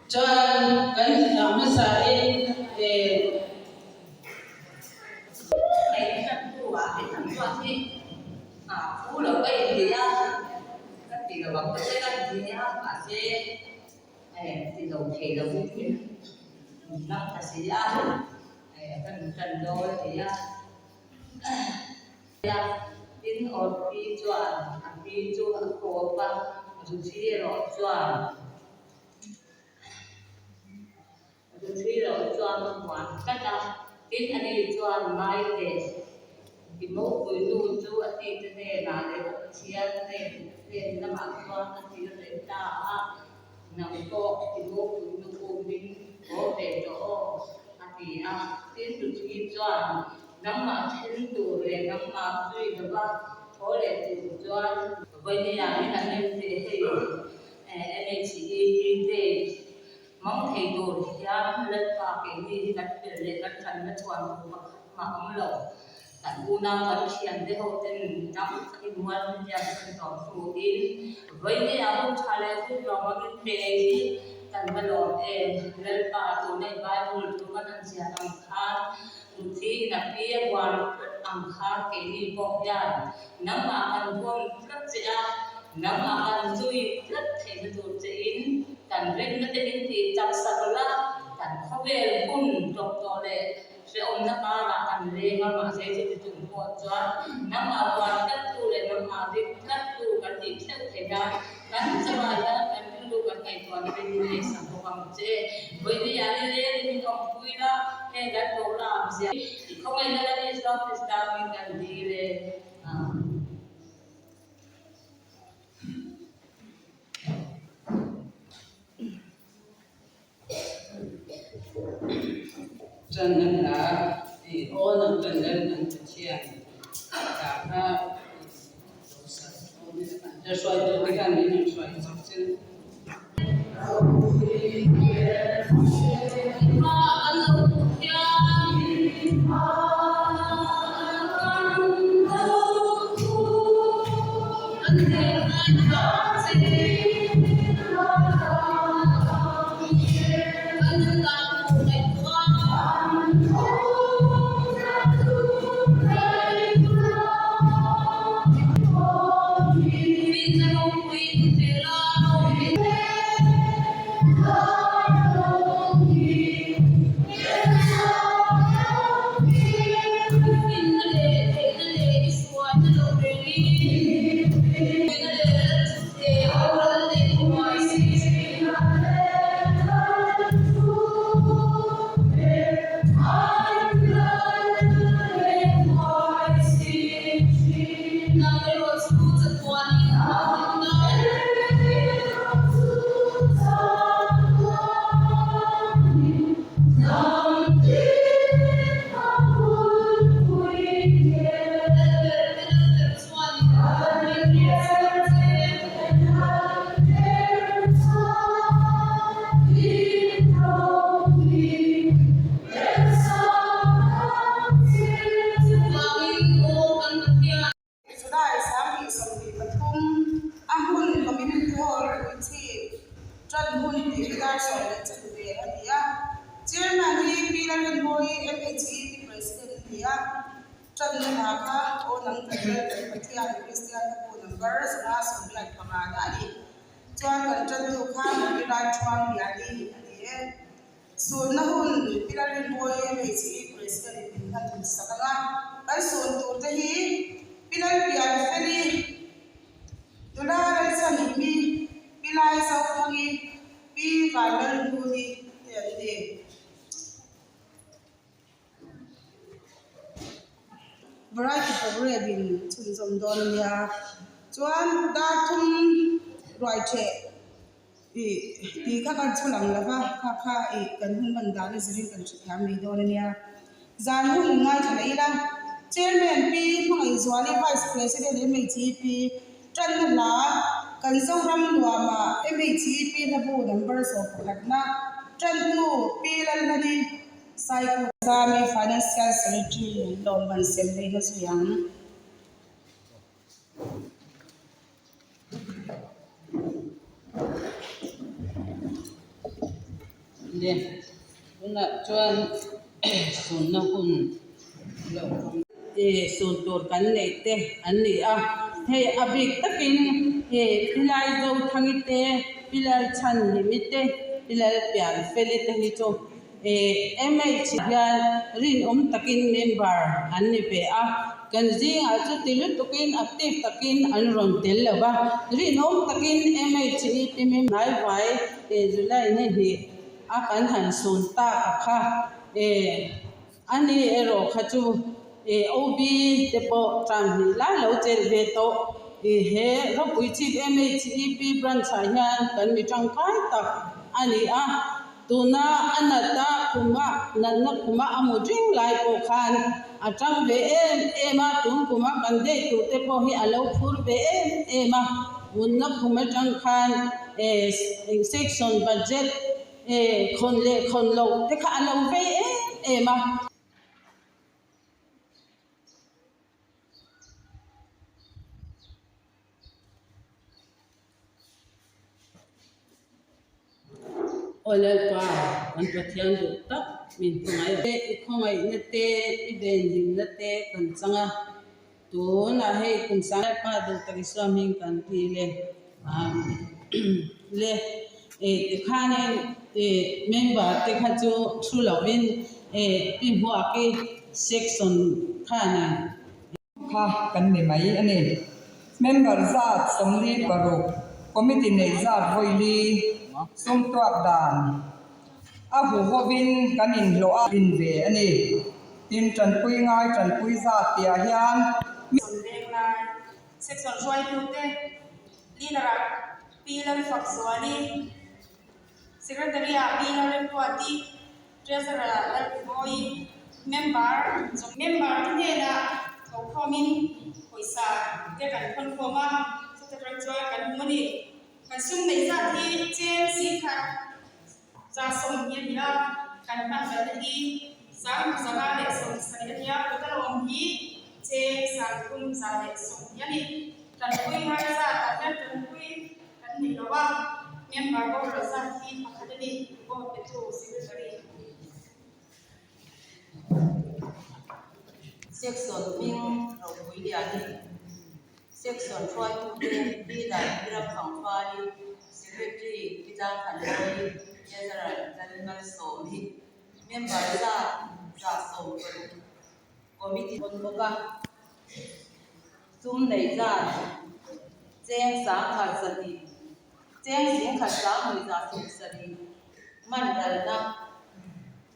Chuan kan hla hmasa in eh. Hei hriat hnuah hei kan chuan hi a phu lo ka inti a, ka ti lo ang te ka ti a, mahse eh ti lo thei lo in min lam ta si a, eh ka in tan dawn a ti a. Tin Orpi chuan a pi chu a kawp a, Ruthi erawh chuan. Ruthi loh chuan a huan tlat a, tin ani chuan ngai teh i mopui nu chu a tite hnenah leh a Pathian hnen hnen lamah chuan a tir leh ta a, nang pawh i mopui nu umin haw ve tawh aw a ti a. Tin Ruthi chuan nangmah then tur leh nangmah zui lova thaw leh tur chuan Vawinia min an inti hei MHEP Day Mang thei tur hian Lalpa keini hi kan fel leh kan thanna chhuan tur pakhat mah awm lo. Kan unau kan thiante ho ten tam takin mual hun hian kan tawm hnuin vawinia hun tha leh hun lawmawm in pe hi kan va lawm em. Lalpa tuna i Bible thu kan han ziak ang khan Ruthi in a pi a buan tlat ang khan keini pawh hian nangmah kan buan tlat che a, nangmah kan zui tlat theihna tur che in Kan rinna te min tih chak sak la, kan khawvel hun tawp tawh leh hrehawmna karah kan leng a, mahse chuti chung pawh chuan nangmah buan tlattu leh nangmah rik tlattu kan tih theuh theih a, kan chungah hian kan rilru kan ngaihtuahna te min neihsak bawk ang che. Vawinia ni leng min awmpui la, heng kan kohna ang zia i khawngaihna la Isua Krista min kan dil e. Amen. Chan an hla i aw nang kan lal kan Pathian ta kha lo hruaitu te khan min rawn hruai chak che. July 2023 a hmun Community Hall Puichhip tan hun tih hi dar sawi leh chan ve a ni a. Chairman hi Pi Lalrinmawii MHEP President a ni a. Tanna hna kha aw nang kan lal kan Pathian Kristian te bu number 185 na a ni. Chuan kan tantu kha Pi Ralthuang Liani a ni e. Sunna hun Pi Lalrinmawii MHE President in min hman hun sak ang a. Kan sun tur te hi Pi Lalpianfeli, Nula Lalchhanhimi, Pi Laizauhmangi, Pi Vanlalhnuni te an ni. Variety programme in chhunzawm dawn a nia. Chuan dar thum ruai theh ih tih kha kan chhu lang lo va, kha kha ih kan hun hman dan a zirin kan hrethiam mai dawn a nia. Zan hun ngaithla leh ila, Chairman Pi Hmangaihzuali Vice President MHEP Tanna hla kan Zoram nuama MHEP hlabu number 11na tantu Pi Lalhlani Saikut Zami Financial Secretary lawmman sem leina zui ang. Le, tunah chuan sunna hun lo awm. Sun tur kan neih te an ni a, hei a bik takin Pilai Zothangi te, Pilal Chhanhimi te, Pilal Pianfeli te hi chu MH hian rinawm takin member an ni ve a, kan zingah chuti lutukin active takin an rawn tel lo va, rinawm takin MHEP hnaivai July ni hnih a kan han sun tak a kha a ni erawh kha chu OB te pawh tan hnih lai lo chelh ve tawh. He ropui chip MHEP branch ah hian kan mi tangkai tak a ni a. Tuna a natna khuma natna khuma a mu reng lai pawh khan a tang ve em em a, tun kuma kan date tur te pawh hi a lo phur ve em em a, mutna khum atang khan section budget khawn leh khawn loh te kha a lo vei em em a. Aw Lalpa, kan Pathian duh tak min khawngaih te, i khawngaihna te, i venhimna te kan chang a, tunah hei kum sang Lalpa duh tak Isua hming kan ti le le tikhanin member te kha chu thu lovin pi hmuaki section khanin Kha kan ni mai a ni. Member zat 46, committee neih zat vawili, sumtuak dan a hu hovin kan inhlawh a rin ve a ni. Tin, tanpui ngai tanpui zat tihah hian. Sawn veng lai section hruaitute leader-ah Pi Lalfakzuali, Secretary-ah Pi Lalremruati, Treasurer-ah Lalrimawi, Member zawng member te hnenah tho khawmin pawisa te kan khawn khawm a, chuta tang chuan kan hmu a ni. Kan sum neih zat hi cheng singkhat 120 a ni a, kan hman velna hi 570 a ni a, total awm hi cheng 3120 a ni. Tanpui ngai zatah hian tanpui Kan nei lo a, member boral zat hi pakhat a ni, vote petu secretary. Section hming ropui lianin Section hruaitute Leader Hiram Thangfali, Secretary Pi Tlangthanmawii, Treasurer Lalmalsawmi, Member zat 160 Committee hawn bawk a. Sum nei zat cheng 100 cheng 1,170 man ralna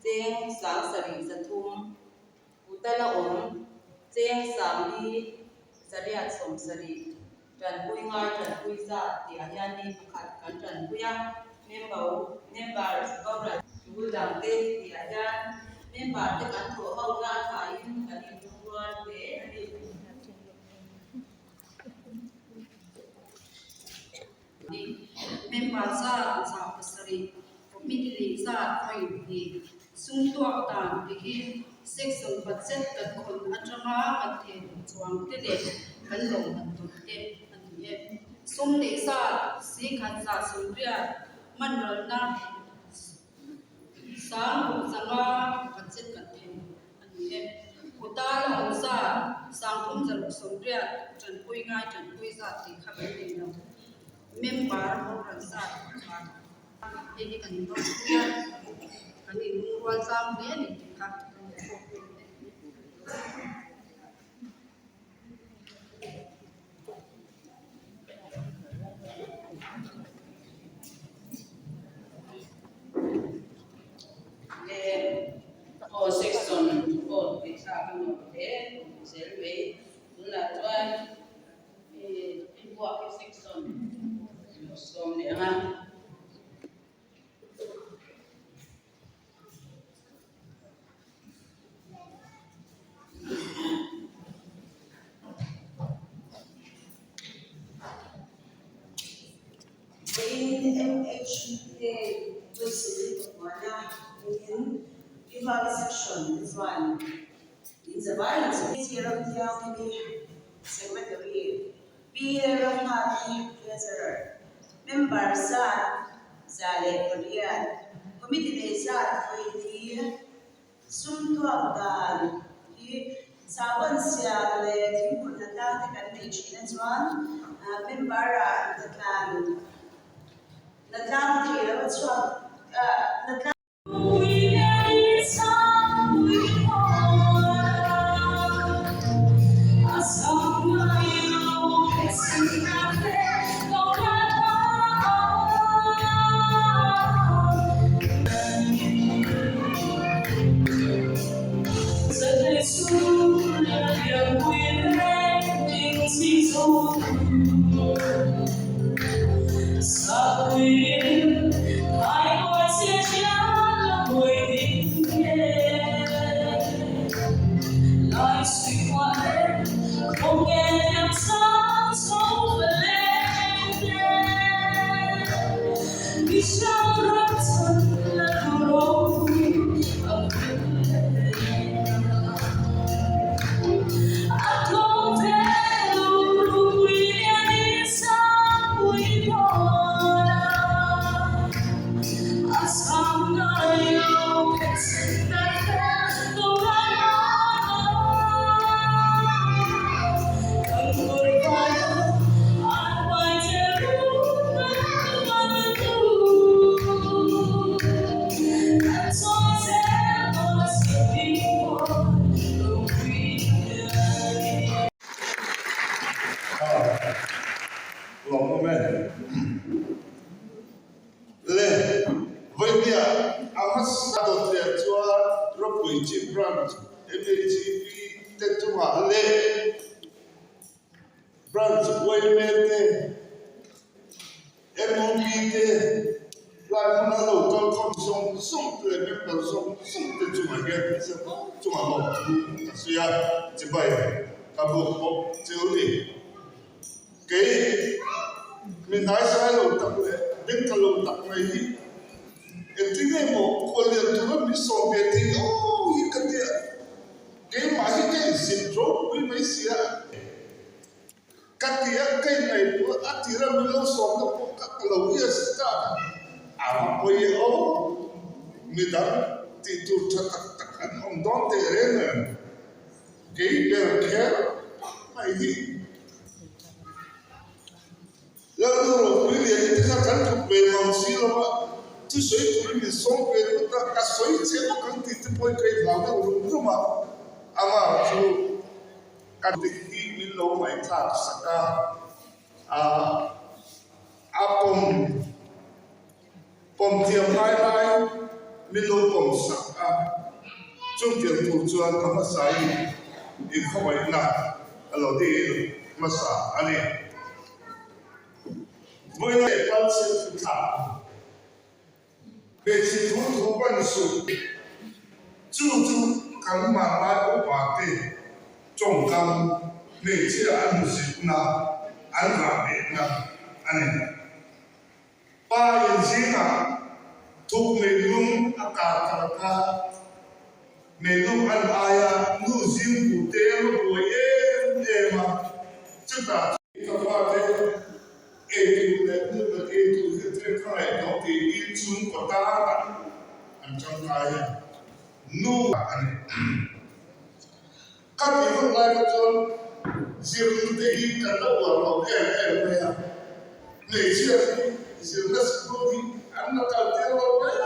cheng 7,300 kutala awm cheng 4,870 tanpui ngai tanpui zat tih ah hian mi pakhat kan tanpui a, member member boral tul dang te tih ah hian member te kan thawh ho na a thain kan inthungrual hle a ni. Member zat 7% committee leh zat vawi sum tuak dan te hi section budget kan khawn atanga kan theh chuang te leh kan lawm dan tur te a ni e. Sum neih zat 180 man rawlna 65 budget kan theh a ni e. Kuta la awm zat 3,680 tanpui ngai tanpui zat tih kha kan nei lo. Member boral zat pakhat hei hi kan ropui a, kan inlungrual tlang hle a ni tih kha kan hmu bawk a ni. Le aw section pawh ngaihthlak a nuam hle zel mai. Tunah chuan i buak hi section sawm leh ang a. Vawiin MHA Vawisilli Papuana hmingin Ivali Section te chuan in zavai in chu Pi Ramthianghlim Secretary, Pi Lalramnghaki Treasurer, Member zat 108. Committee nei zat vawi li sum tuak dan hi Chauhan siam leh thingpui hnatlang te kan nei thin a chuan member ah hnatlan hnatlang thei lo a chhuak hnatlang Lawm awm e. Le, Vawinia a hmasa dawt leh chuan Ropui Chief Branch MHEP te chungah leh Branch yma te, MOP te, lai hmuna lo kal khawm zawng zawng te leh member zawng zawng te chungah hian hmeichhe fo chungah lawmthu ka sawi a, chibai ka buk bawk cheu ni. Kei mi hnaisai lo tak leh bengtla lo tak mai hi engtin nge maw khuallian tura min sawm ve thei aw hi ka tia, keimah hi ka inzip ropui mai sia. Ka ti a, ka inngaihtuah a tira min lo sawmna pawh ka ka lo yes ta a va pawi e aw, midang tih tur tha tak tak an awm dawn teh reng em? Kei ber kher mai hi Lalnu ropui lian te kha kan tluk ve mang si lo a, thusawi turin min sawm ve lut a, ka sawi che bawk ang tih te pawhin ka inhlau deuh rum rum a, amah chu Ka dik hi min lo ngaihthlak sak a, a pawm pawm thiam lai lai min lo pawm sak a, chutiang tur chuan ka hmasa in inkhawngaihna a lo dil hmasa a ni. Vawiin leh Palchhe thuthlak. Hmeichhe thu thu ban suh. Chu chu kan hmanlai upa te tawngkam hmeichhia an hmusitna, an rahbehna a ni. Pa in zingah thuk meilung a kar kar kha meilung an aia nu zing pu te a va buai em em a, chutah Ka fate eitur leh hmun kan eitur hi thil kha ngaihtuah tiin chhungkaw tana an tangkai a, nu a ni. Ka tih hun lai kha chuan zirnute hi kan la uar lo em em mai a, hmeichhia hi zirna sikul hi an la kal tir lo mai.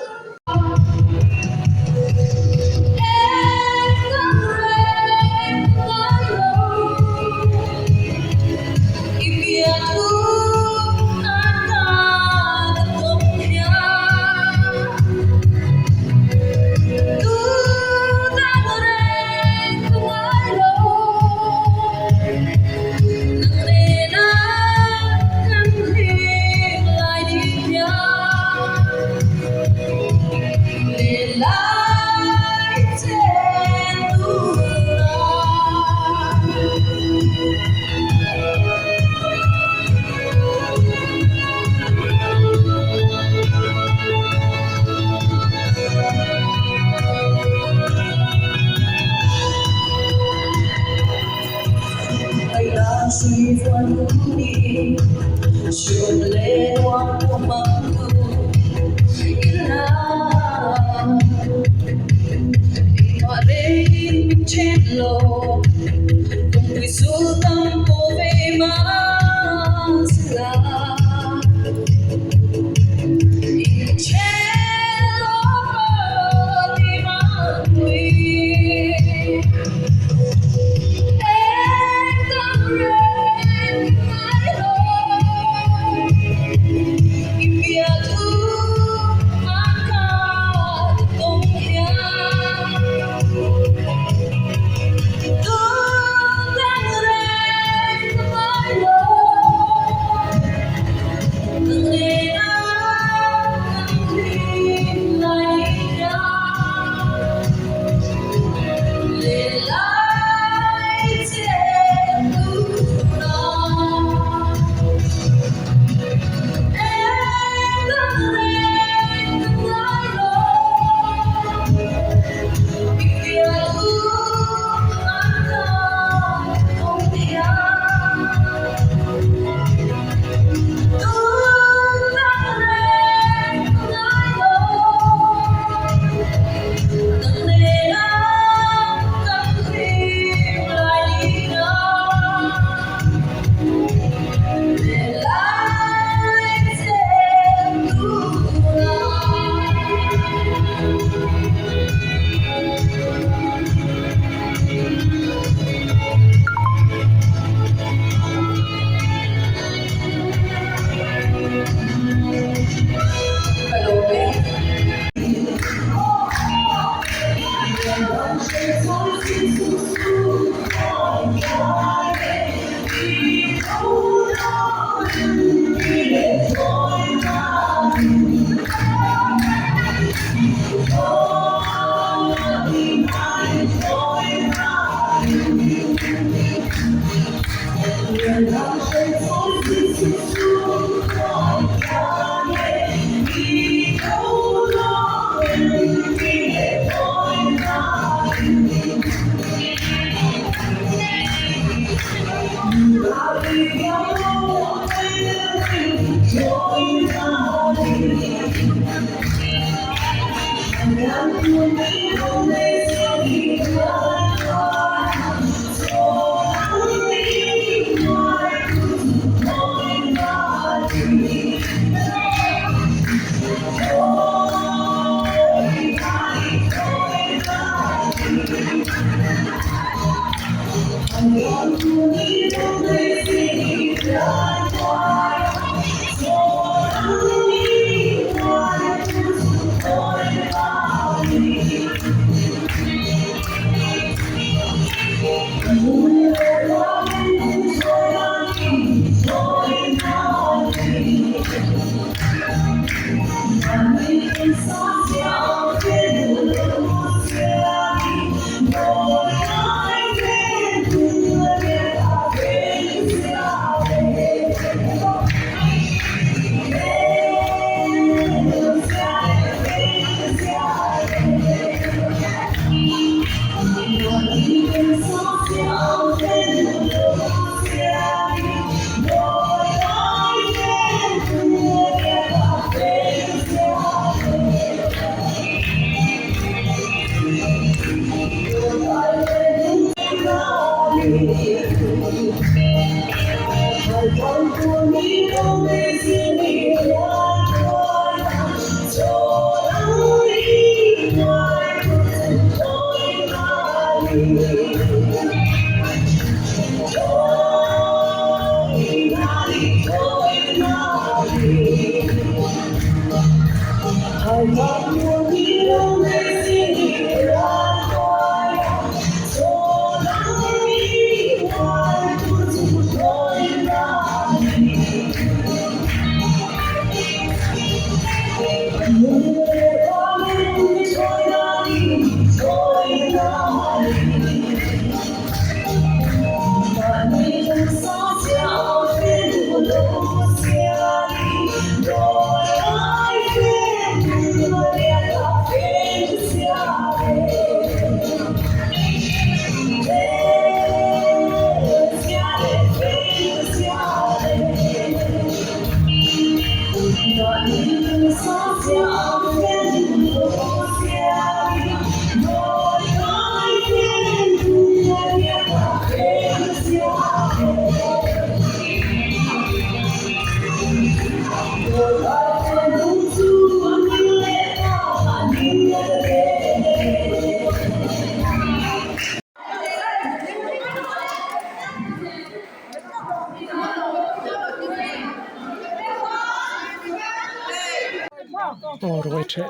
Aw ruai ṭheh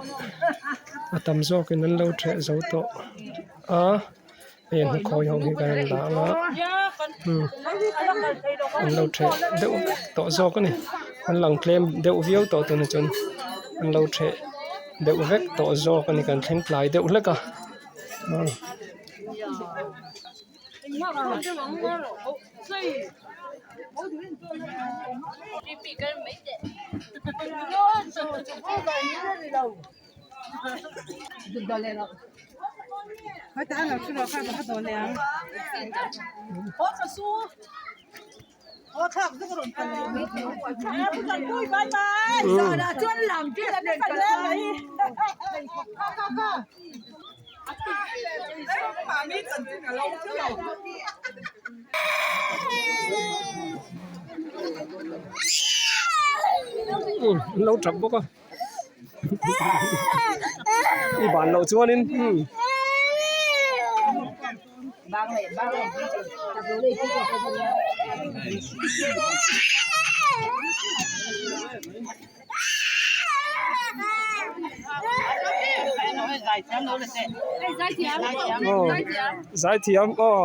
a tam zawkin an lo ṭheh zo tawh a hei an hmakhawi ho hi kan rawn dah ang a an lo ṭheh deuh vek tawh zawk a ni an lang tlem deuh viau tawh tunah chuan an lo ṭheh deuh vek tawh zawk a ni kan thleng tlai deuh hlek a. An lo tap bawk a i ban loh chuanin umm. Aw zaithiam aw.